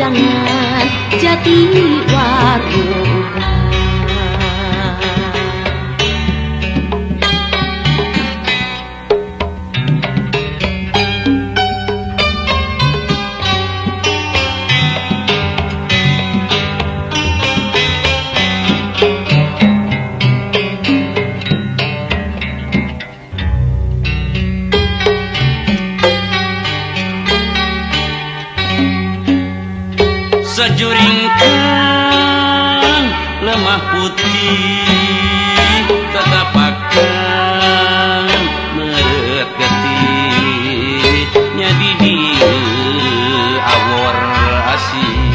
Ngajangan jati waruga. Sajuringkan lemah putih tatapakan meureut getih nya di dieu awor asih.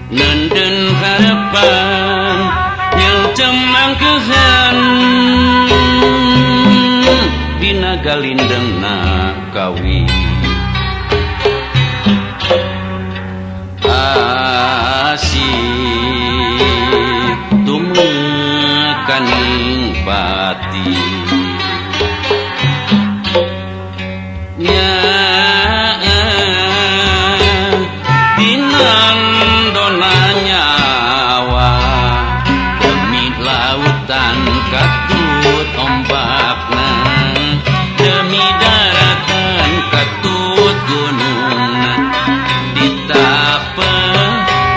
Nenden harapan cemangkehan dina galindengna kawi asih tumekaning pati katut ombakna demi daratan katut gunungna ditape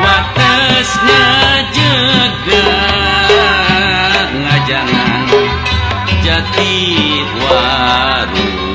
wates ngajega ngajangan jati waruga.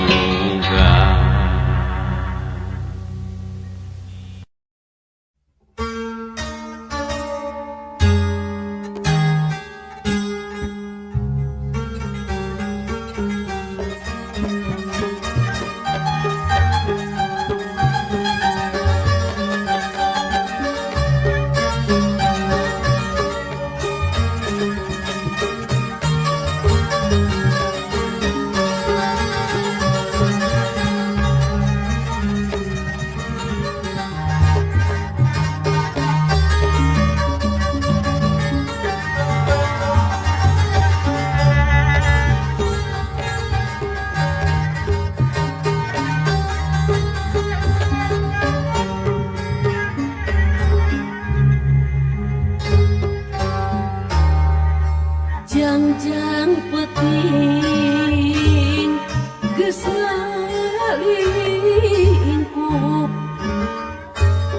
Jang-jang peting geus ngalingkup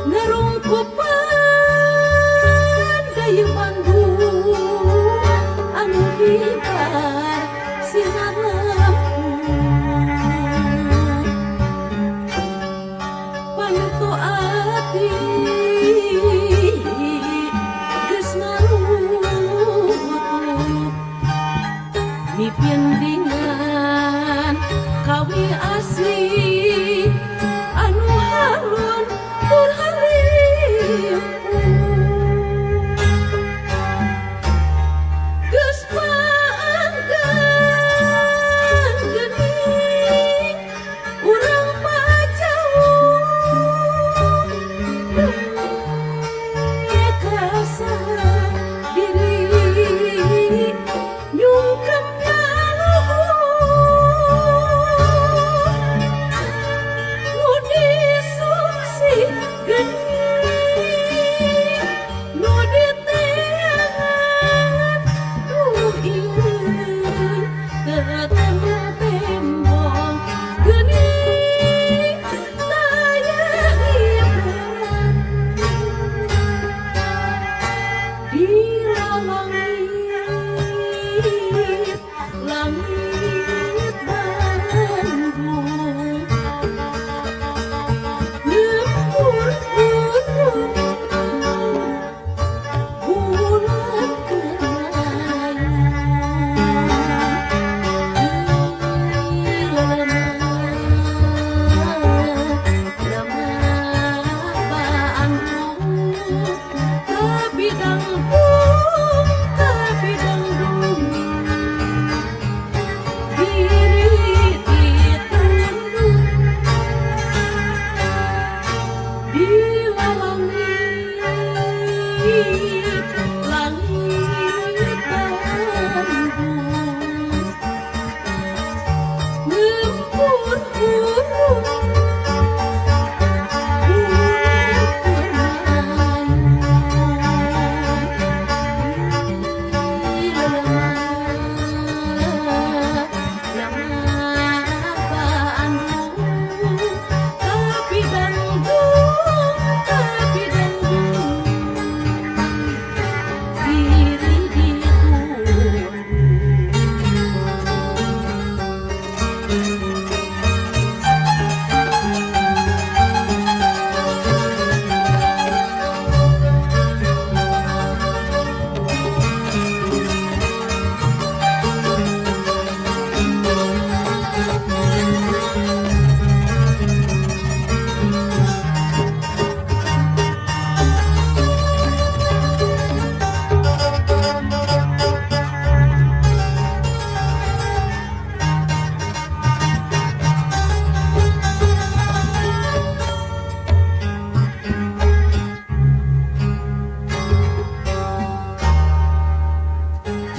ngerungkupan deui manggung anu hibar sinar lampu panto ati geus mipindingan kawi asih.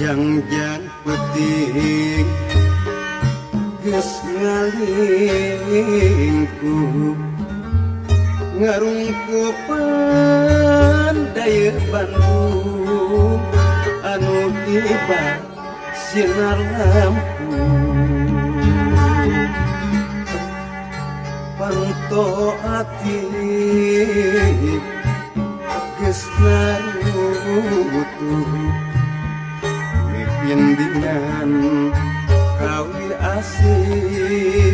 Jangjang peuting geus ngalingkup ngarungkupan daya Bandung anu tiba sinar lampu panto ati geus narutuh pindingan kawi asih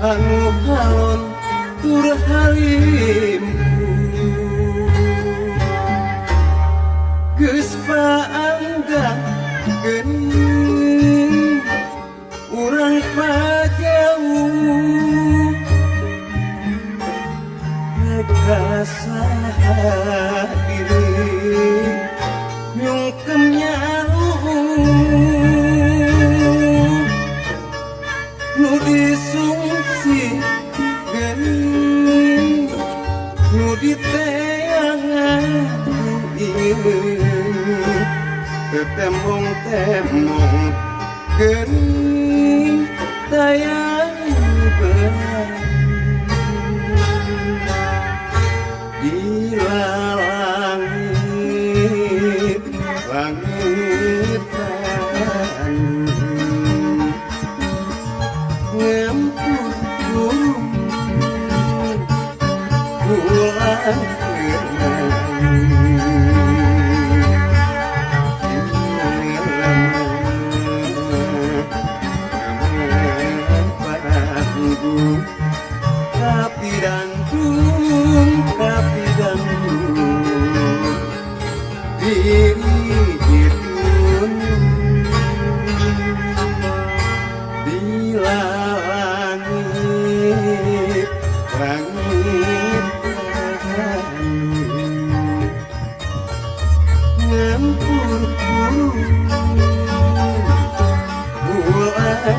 anu halon tur halimpu geus paanggang geuning urang pajauh rek saha diri nyungkem nu disungsi geuning nu diteangan ku ingeun teu tembong-tembong geuning tayang beurang di lalangit langit ngempur gunung pulang kapidangdung kapidangdung diri ditunjuk di langit langit ngempur burung bulan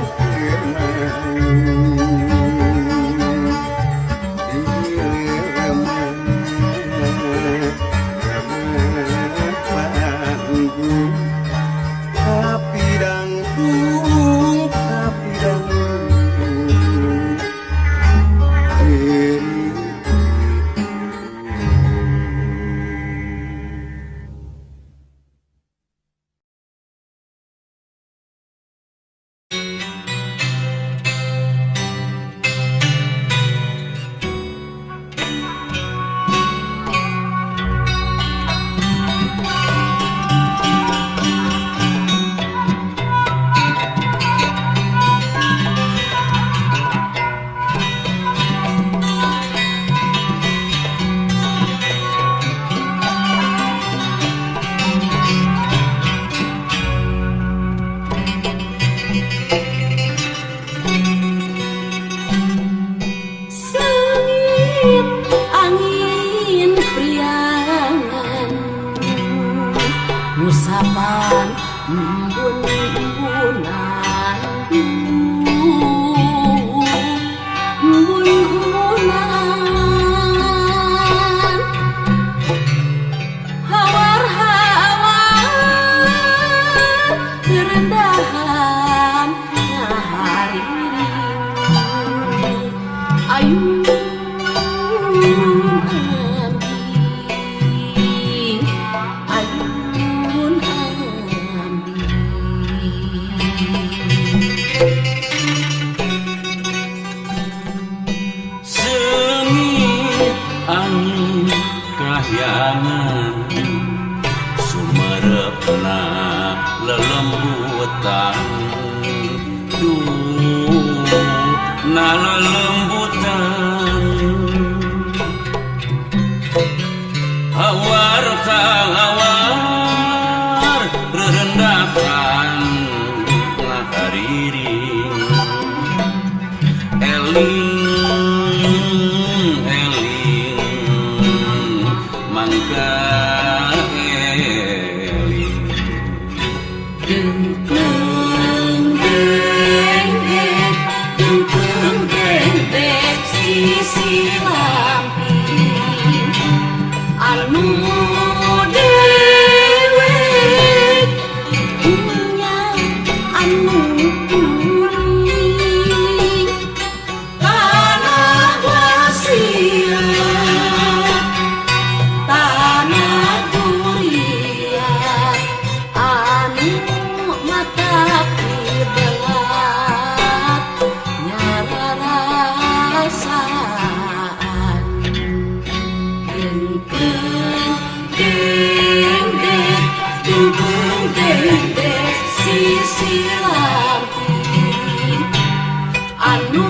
kapidangdung kapidangdung diri. Sengit angin priangan ngusapan embun-embunan embun-embunan hawar-hawar kerendahan ngahariring ayun ambing ayun ambing. Sengit angin kahyangan sumerepna lelembutan duh na lelembutan hawar hawar rerendahan ngahariring eling eling mangka eling. Dengkleng dengdek dengkleng dengdek sisi lamping anu dewek. Sisi lamping anu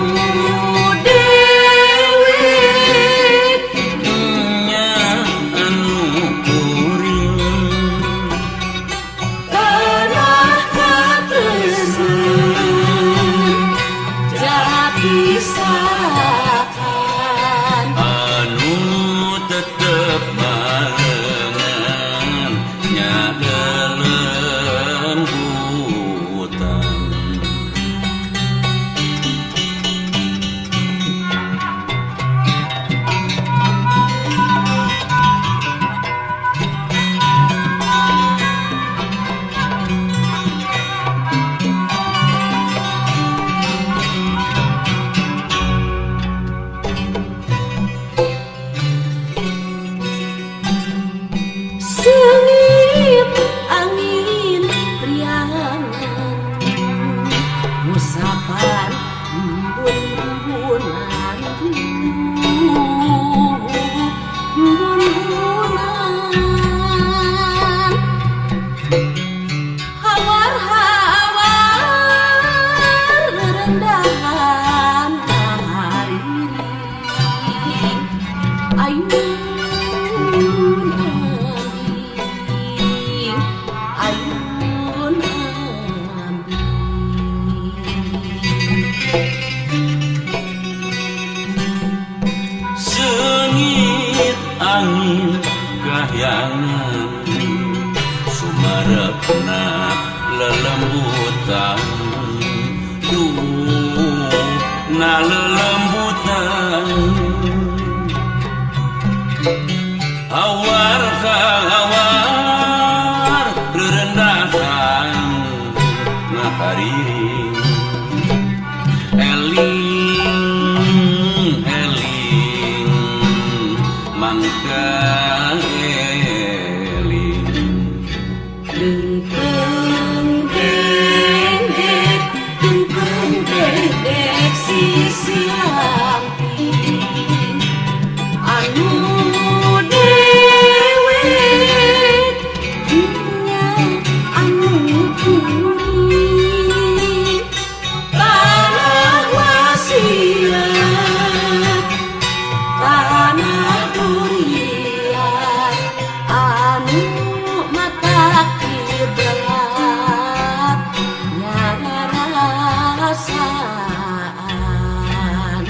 dewe nya anu kuring tanah katresnan jati sarakan anu tetep barengan nya lelembutan. Seungit angin priangan ngusapan embun-embunan, embun-embunan, hawar-hawar rendahan hariring ayun ambing, ayun ambing. Seungit angin kahyangan sumarekna lelembutan, duh na lelembutan, hawar hawar rerendahan ngahariring eling eling mangka eling. Dengkeng dengdek, dengkeng dengdek sisi lamping anu dewe nya anu kuring tanah wasiat tanah duriat anu mata kiblat nyararasaan.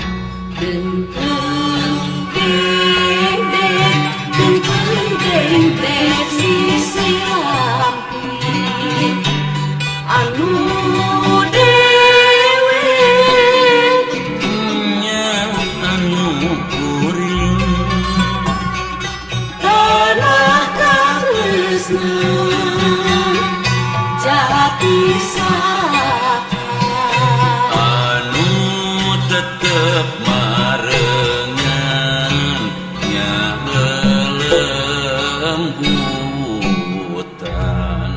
Dengkeng dengdek, dengkeng dengdek sisi lamping anu dewe nya anu kuring tanah katresnan jati sarakan anu tetep marengan nya lelembutan.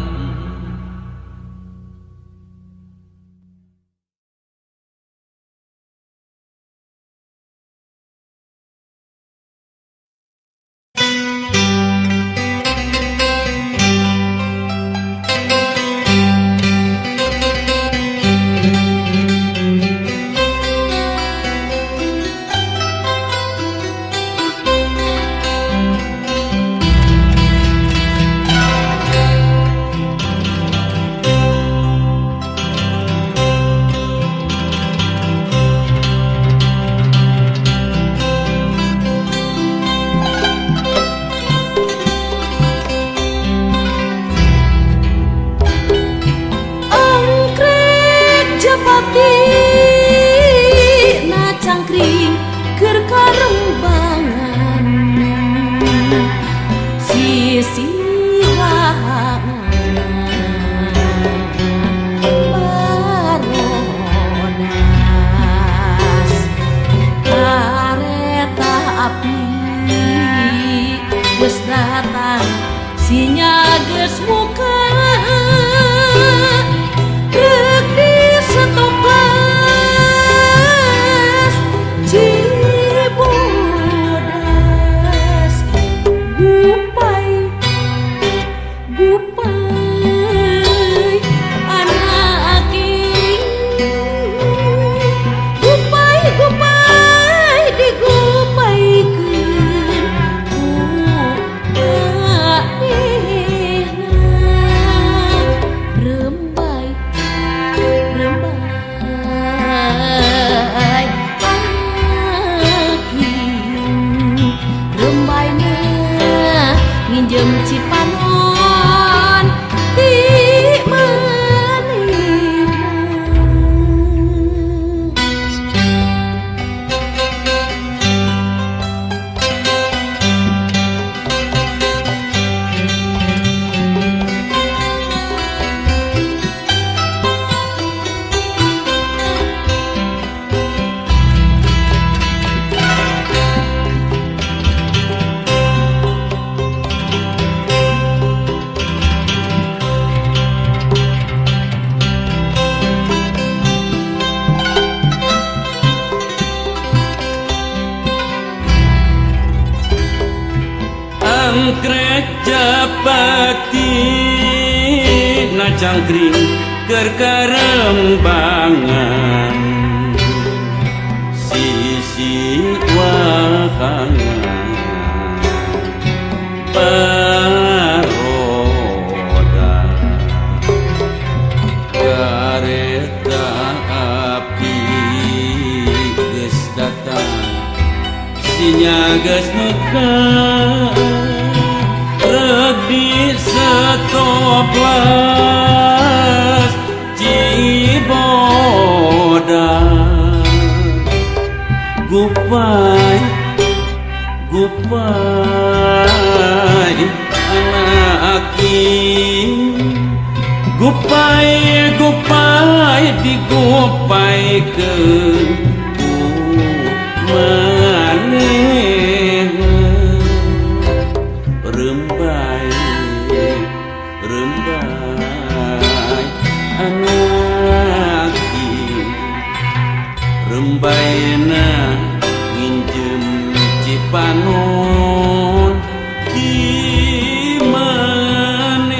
Merpati na cangkring keur karembangan sisi wahangan paroda kareta api geus datang sinyal geus mekar rek di setoples Cibodas. Gupai gupai anak gupai gupai digupaikeun ku manehna. Rembay rembay anak rembayna nginjem Cipanon di manehna.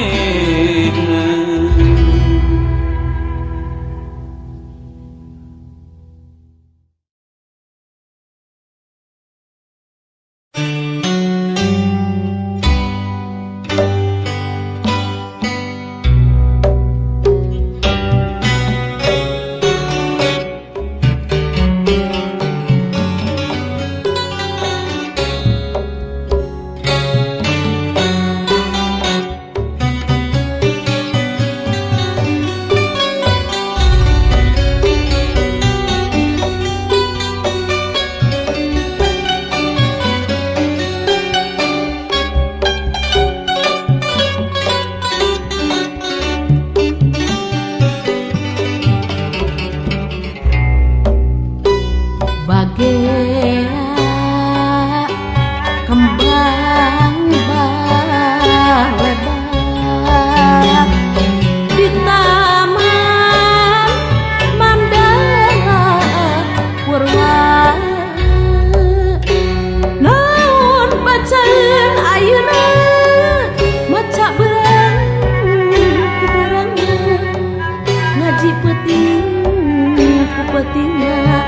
Bagea kembang balebat di taman Mandala Purwa. Naon bacaan ayeuna maca beurang ku beurangna, ngaji peuting ku peutingna,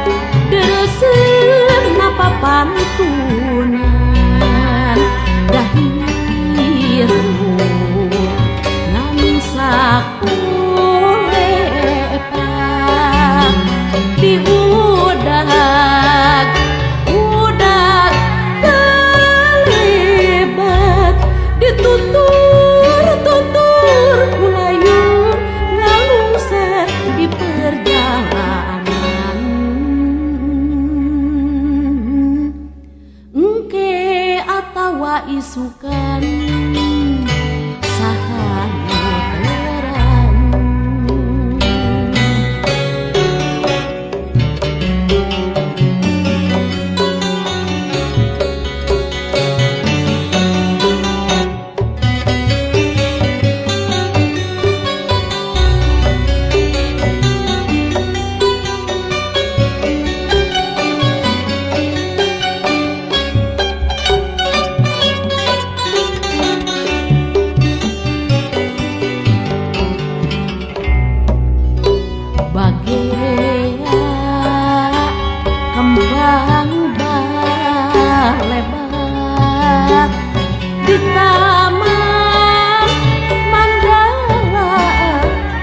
dereseun napapantunan dahiru ngan sakulepak di udag udag kalebat ditutur tutur kulayung ngalungser di perjalanan. Engke atawa isukan saha nu terang. Bagea kembang balebat di taman Mandala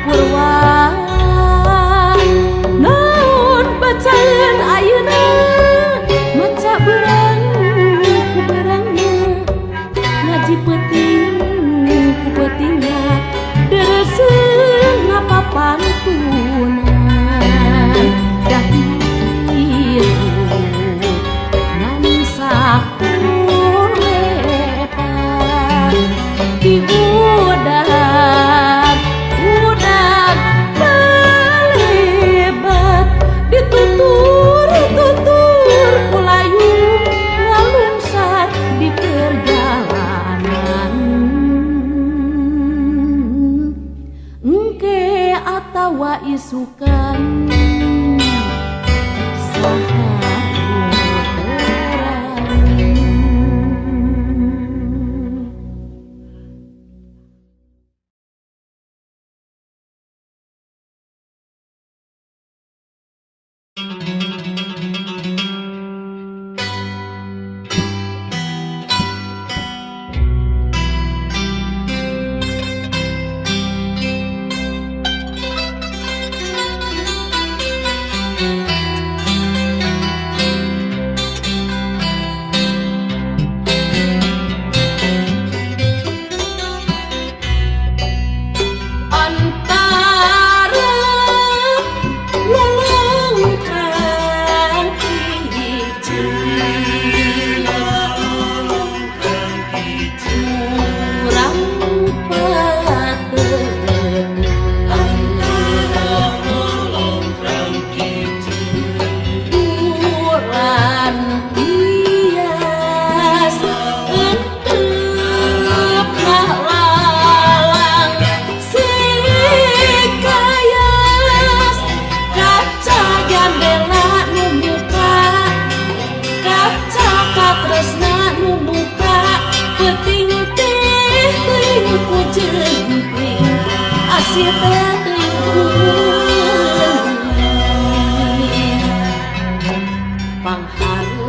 Purwa. Naon bacaan ayeuna maca beurang ku beurangna, ngaji peuting ku peutingna, dereseun napapantunan dahiru ngan sakulepak di udag udag kalebat ditutur tutur kulayung ngalungsar di perjalanan. Engke atawa isukan saha nu terang.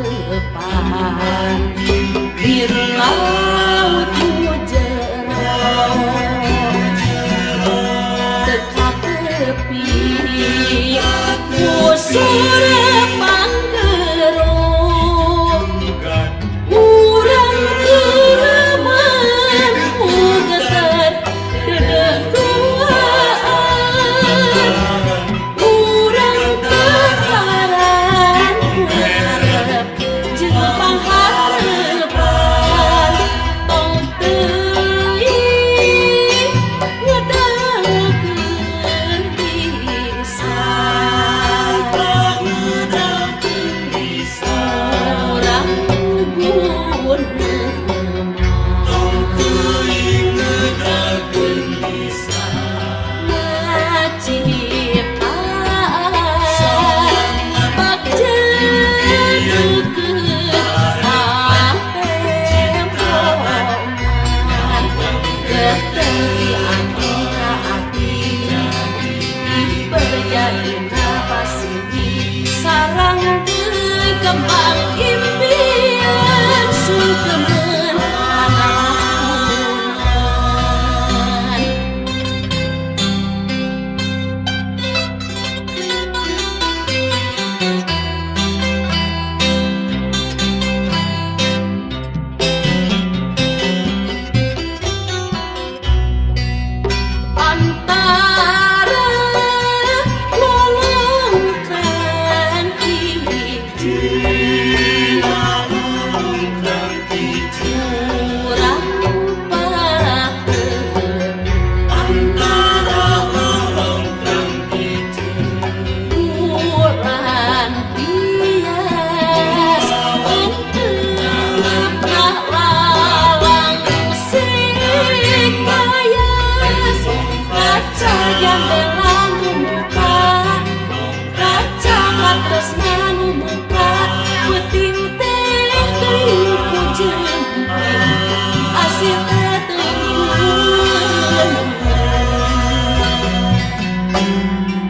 Pangharepan bir laut nu jero teka tepi ku surepang geruk urang kereman ku getar dedeh duaan urang tetaran ku harep jeung pangharepan tong teuing ngedalkeun pisan urang ngaciptaan bagja deukeut patemponan geter ti ati ka ati berjadina pasini sarang deui kembang impian sungkemeun kana lakonan. Antara lolongkrang hiji urang pateun bulan bias enteup ngalangsing kayas kaca jandela nu muka kaca katresna nu muka peuting teh teuing ku jemping asih teh teuing ku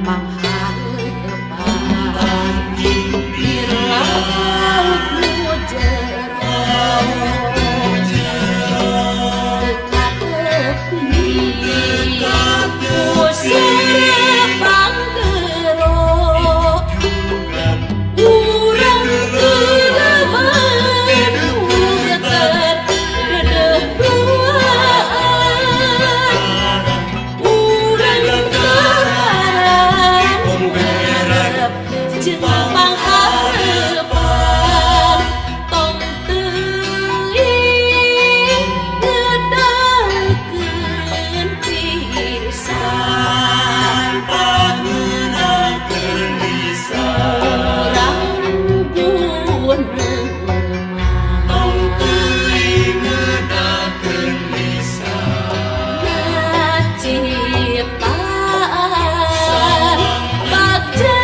pangharepan bir laut nu jero teka tepi ku serepang gerok urang kereman ku geter dedeh duaan urang tetaran ku harep jeung pangharepan tong teuing ngedalkeun pisan urang guneman ngaciptaan bagja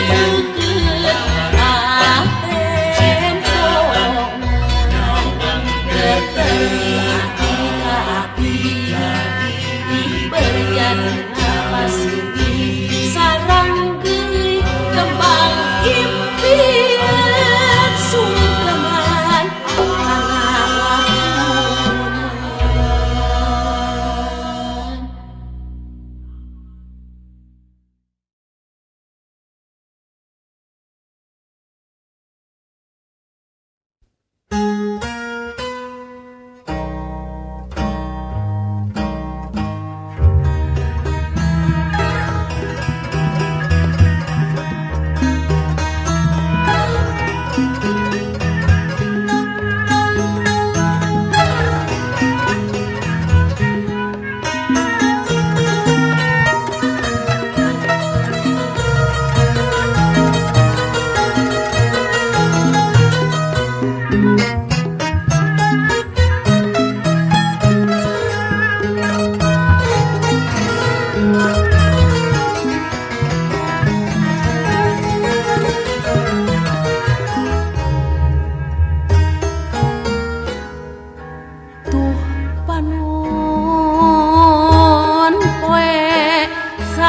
deukeut patemponan geter ti ati ka ati berjadina pasini sarang deui kembang impian sungkeman kana lakonan.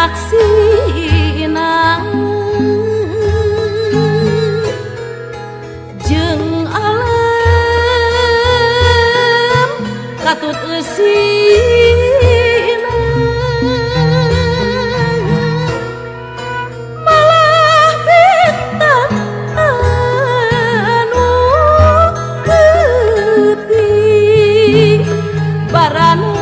Saksina jeung alam katut eusina malah bintang anu peuting barana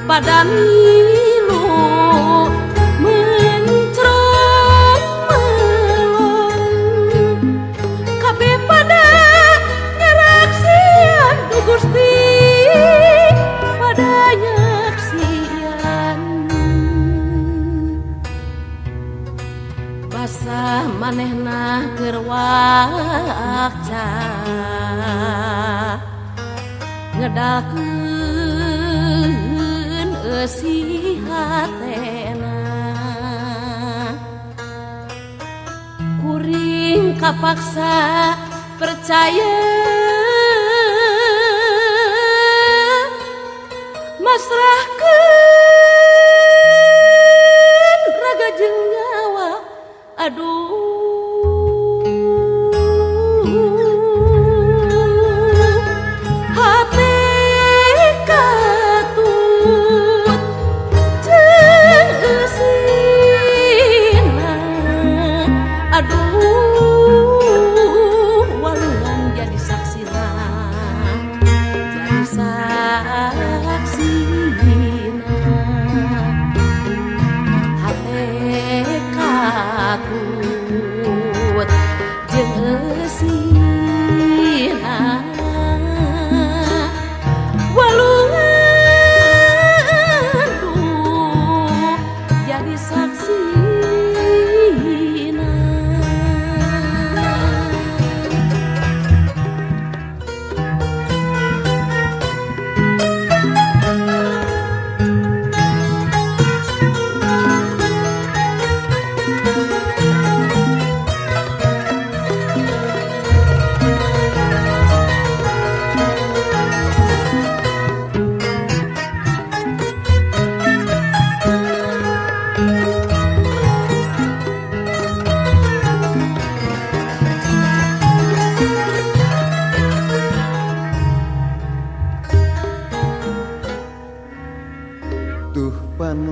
pada milu mencrong melong kabeh pada nyaraksian du Gusti pada nyaksian basah manehna keur wakca ngedalkeun eusi hatena kuring kapaksa percaya masrahkeun raga jeung nyawa aduh hate katut jeung eusina aduh walungan jadi saksina jadi saksina hate katut jeung eusina walungan duh jadi saksina. Duh panon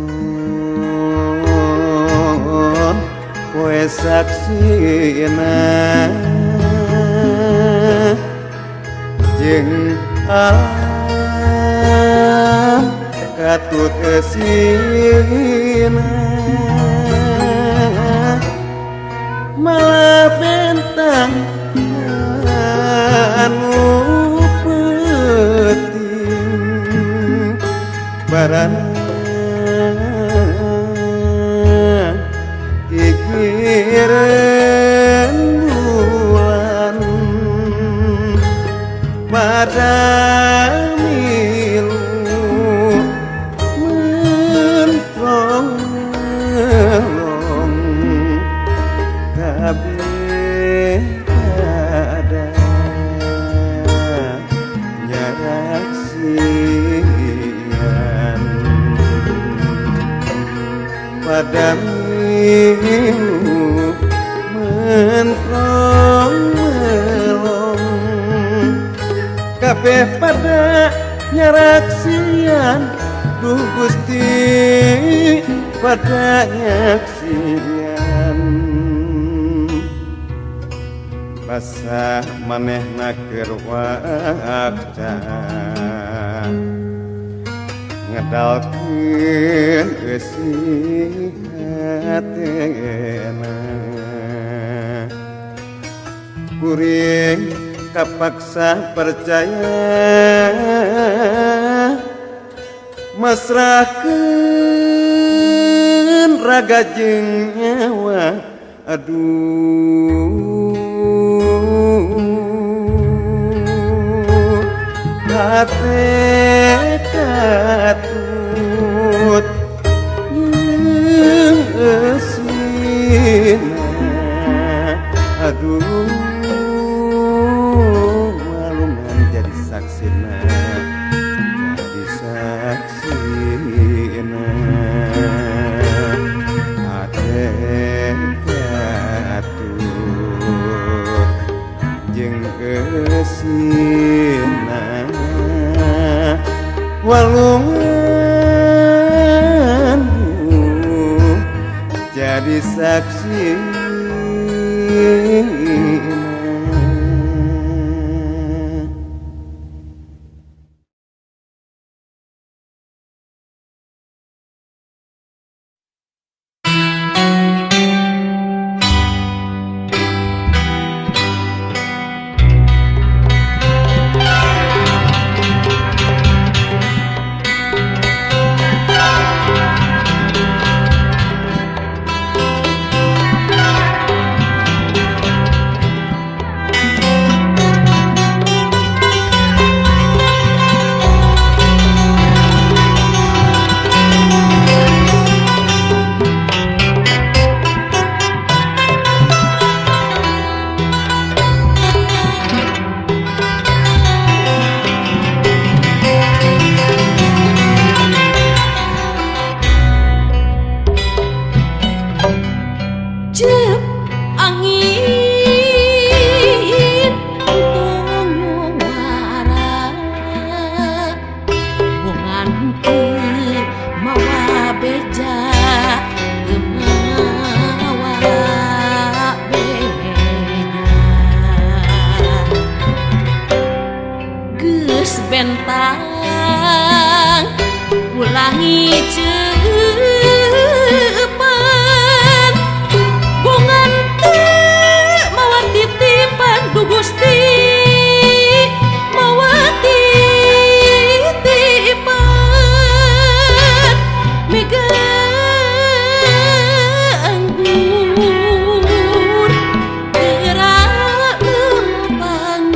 poe saksina jeung alam katut eusina malah bentang anu peuting barana gigireun bulan pada milu mentrong melong kabeh pada nyaraksian pada milu mentrong melong kabeh pada nyaraksian duh Gusti pada nyaksian basah manehna keur wakca ngedalkeun eusi hatena kuring kapaksa percaya masrahkeun raga jeung nyawa aduh hate katut jeung eusina aduh walungan jadi saksina jadi saksina hate katut jeung eusina walungan jadi saksi. Bentang ulangi cepat bungan teu mawa titipan du Gusti mawa titipan mega anggur gerak lempang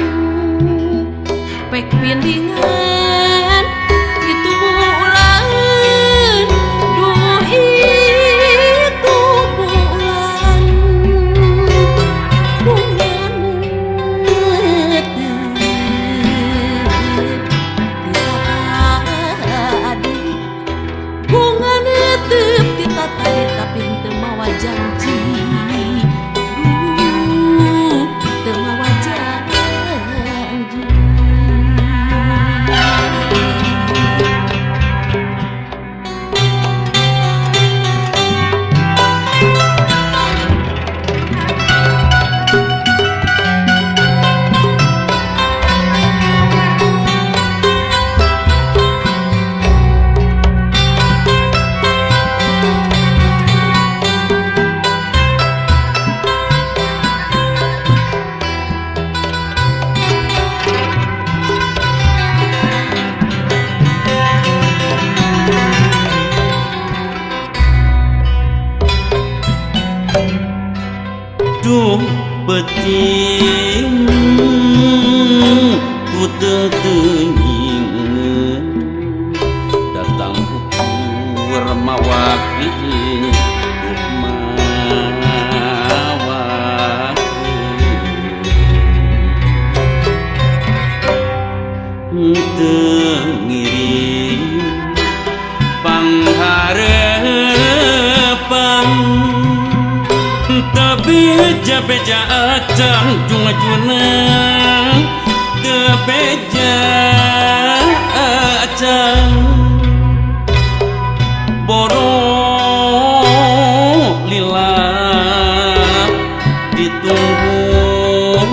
pek pindingan itu bulan duh itu bulan bunga tadi bunga netep ti tadi tapi teu mawa janji duh teu mawa janji. Duh peuting ku teu-teuing datang ukur mawakeun duh mawakeun teu ngiring pangharepan beja-beja acan jung-juna beja acan boro lila ditungguan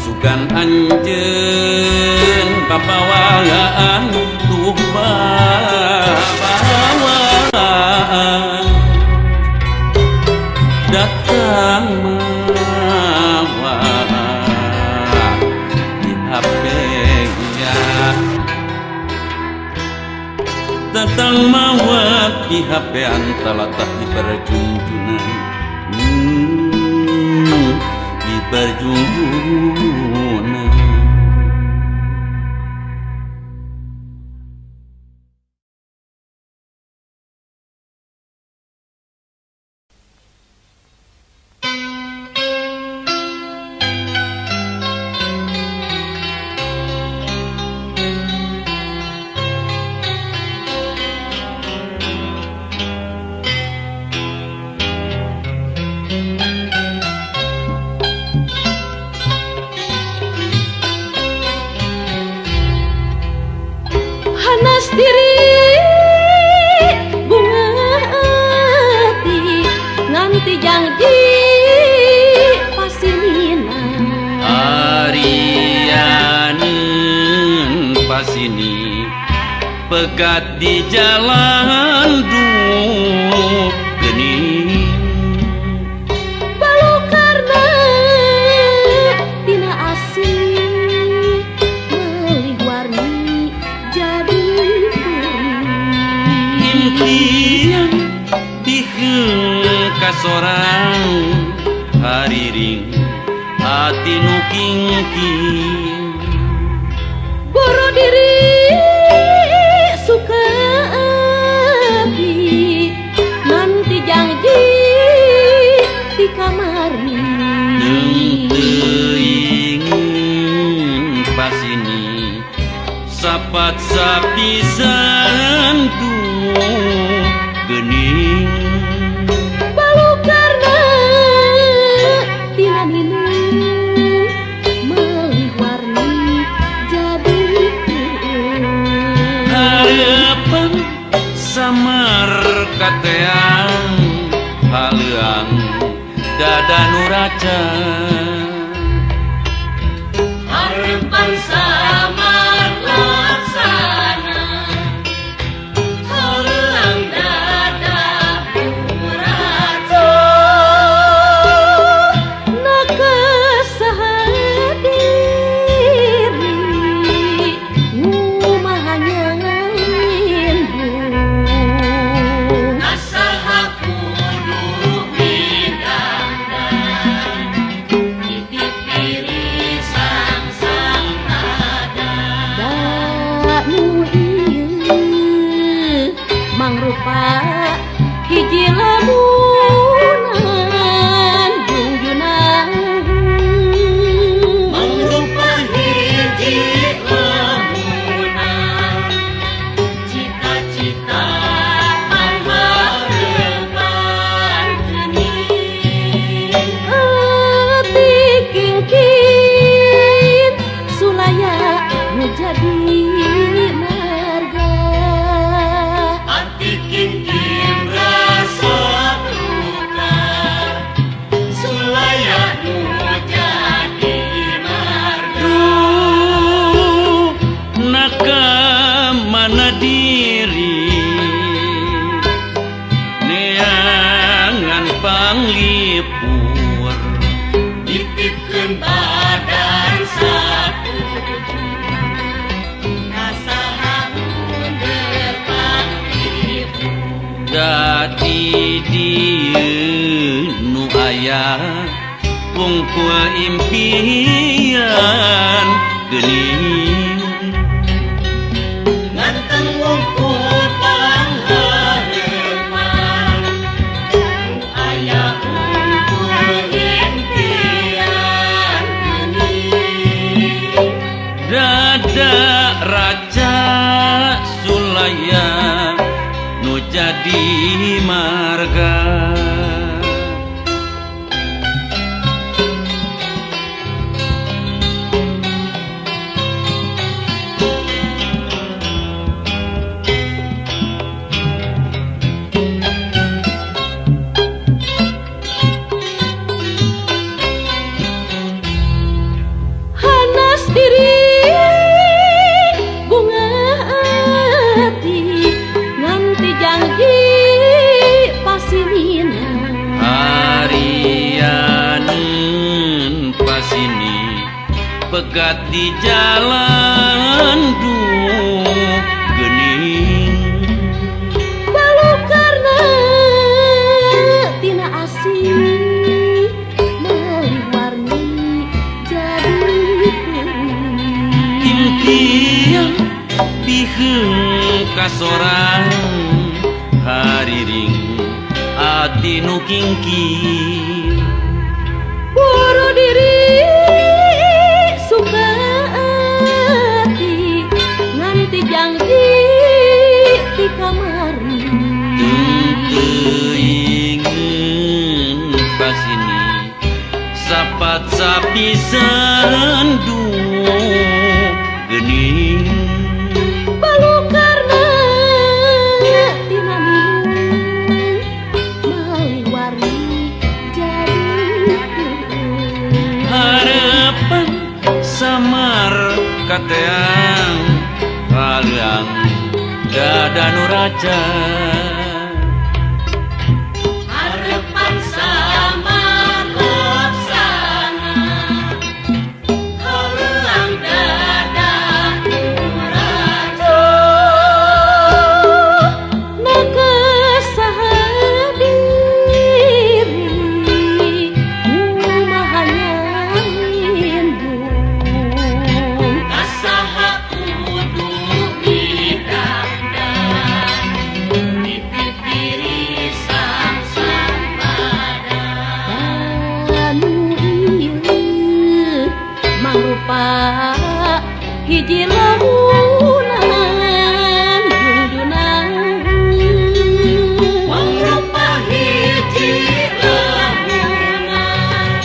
sugan anjeun babawaan duh babawaan datang mawa di HP-nya. Datang mawat di hapean talatah di perjunjunan, di perjunjunan. Hanas diri bunga hati nganti janji pasinina Arianin pasini pegat di jalan duh geni Balukarna tina asih meulih warni jadi impian diheung ka sorang hariring hati nu kingking Boro diri suka ati nanti janji di kamarni teuing pasini sapat sapisan duh geuning Balukarna tina ninu meulih warni jadi peueung Harapan samar kateang haleuang dada nu raca Harapan samar laksana haleuang dada nu raca Nakasaha diri ngumaha nyalindung Nasaha kudu midangdang titip diri sang-sang nada Da nu ieu mangrupa hiji lamunan jungjunan mangrupa hiji lamunan cita-cita pangharepan geuning ati kingkin sulaya nu jadi marga ati kingkin rasa duka sulaya nu jadi marga Duh naka mana diri neangan panglipur Dititipkeun badan satuju kasaha mundur panglipur Dadi dieu nu aya wungkul impian geuning Nganteng wungkul pangharepan nu aya wungkul impian geuning Dada raca sulaya nu jadi marga Hanas diri bunga hati nganti janji pasinina Arianin pasini pegat di jalan duh geuning Kasorang hariring ati nu kingkir Buru diri suka ati nganti janji ti kamari. Teuingeun pasini sapat sapisan du geuning. Balukarna tina minum maliwari jadi Harapan samar kateang kaleang dada nu raja. Harapan samar laksana kaleang dada nu raja. Maka saha diri kumaha nyalindung kasaha kudu didangdan nitip diri sang-sang badan anu ieu mangrupa hiji lamunan jungjunan mangrupa hiji lamunan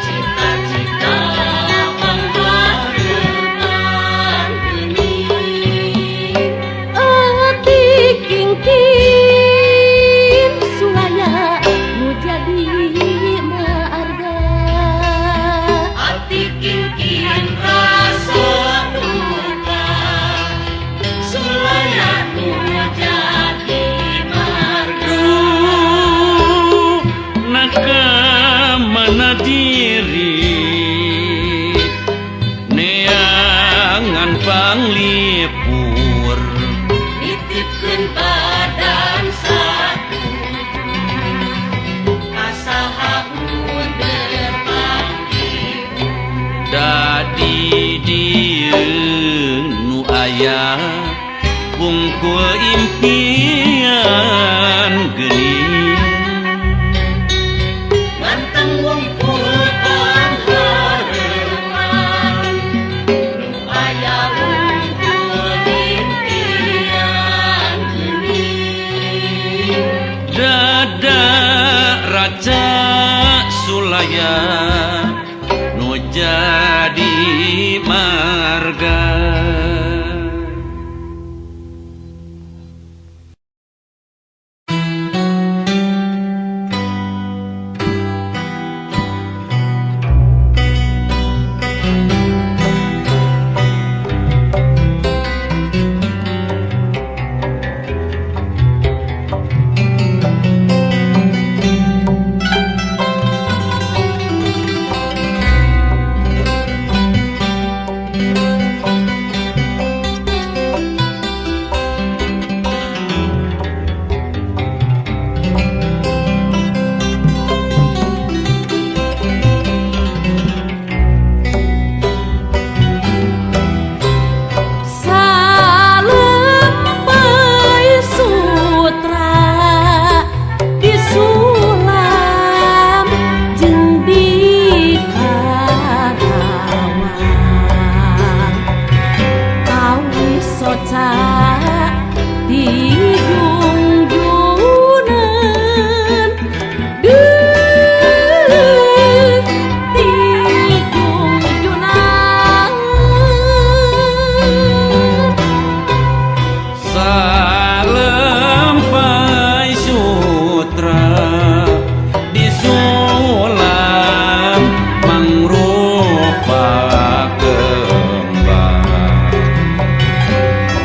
cita-cita pangharepan geuning ati kingkin sulaya nu jadi marga ati kingkin rasa duka sulaya nu jadi marga. Duh, naka mana diri neangan panglipur Nitipkeun badan satuju kasaha mundur panglipur. Dadi dieu nu aya bungkul impian geuning. Manteng wungkul pangharepan nu aya wungkul impian geuning. Dada raja sulaya nu jadi marga. Salempai sutra disulam jeung di Karawang kawis soca ti junjunan deuh ti junjunan. Salempai sutra disulam mangrupa kembang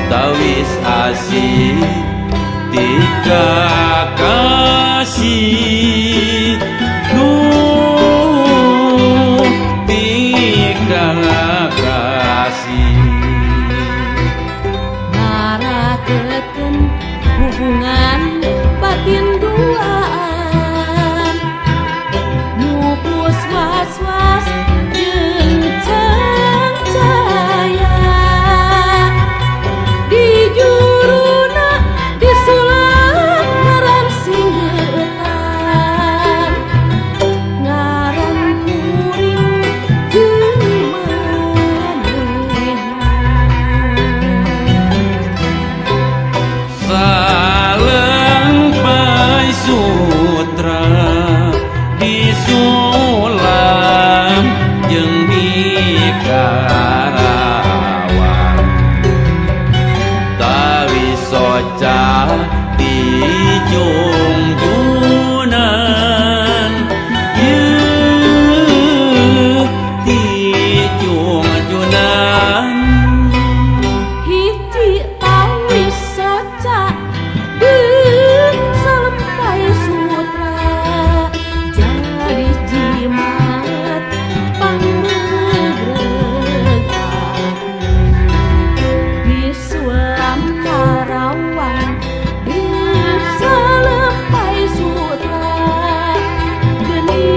tawis asih tika kasih duh tika kasih. Ngarakekeun hubungan batin duaan mupus was-was jeung cangcaya di soca ti junjunan, ye ti junjunan. Hiji tawis soca deung salempai sutra jadi jimat pangregreg ati disulam Karawang deung salempai sutra geni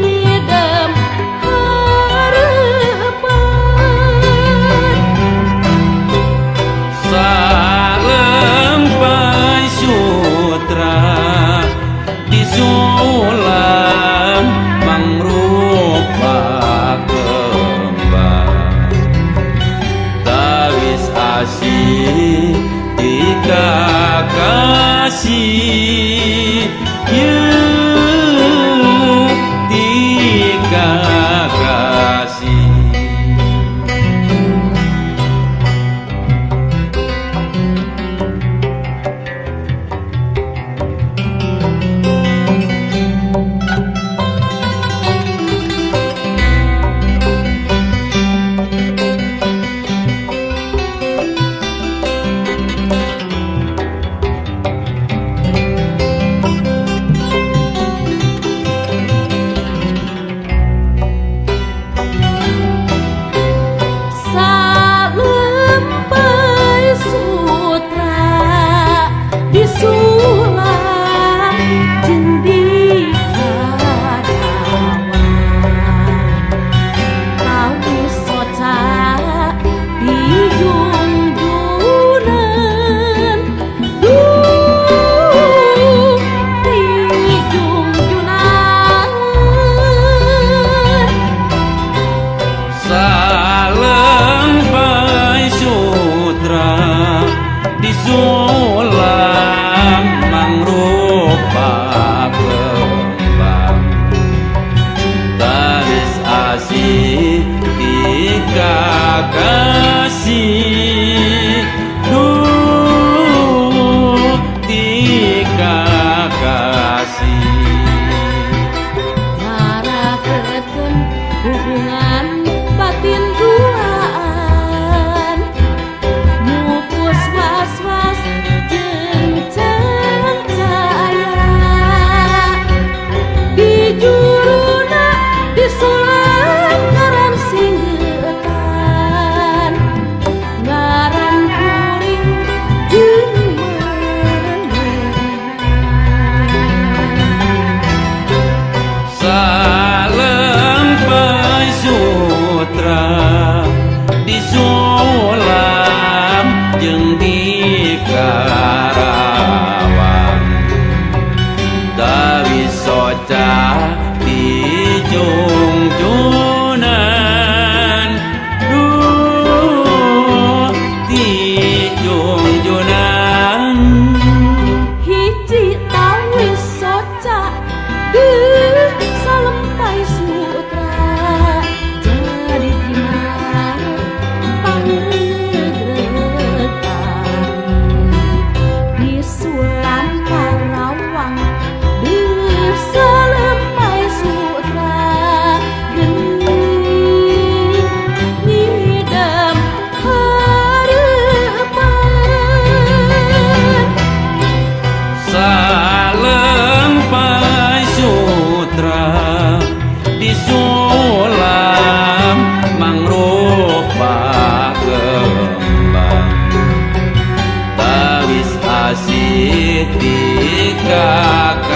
ngidam harepan. Salempai sutra disulam mangrupa kembang, tawis asih dikakasih, ye dikakasih. Salempai sutra disulam jeung di Karawang, tawis soca dijungjunan, duh dijungjunan. Salempai sutra disulam mangrupa kembang, tawis asih dikakasih, duh dikakasih. Ngaraketkeun hubungan batin duaan, mupus was-was jeung cangcaya, di juruna disulam ngaran singgetan, ngaran kuring jeung manehna. Salempai sutra disulam jeung di Karawang, tawis soca dijungjunan, duh dijungjunan. Hiji tawis soca deung salempai sutra jadi jimat pangregreg ati disulam Karawang deung salempai sutra geni ngidam harepan. Salempai sutra disulam mangrupa kembang, tawis asih dikakasih.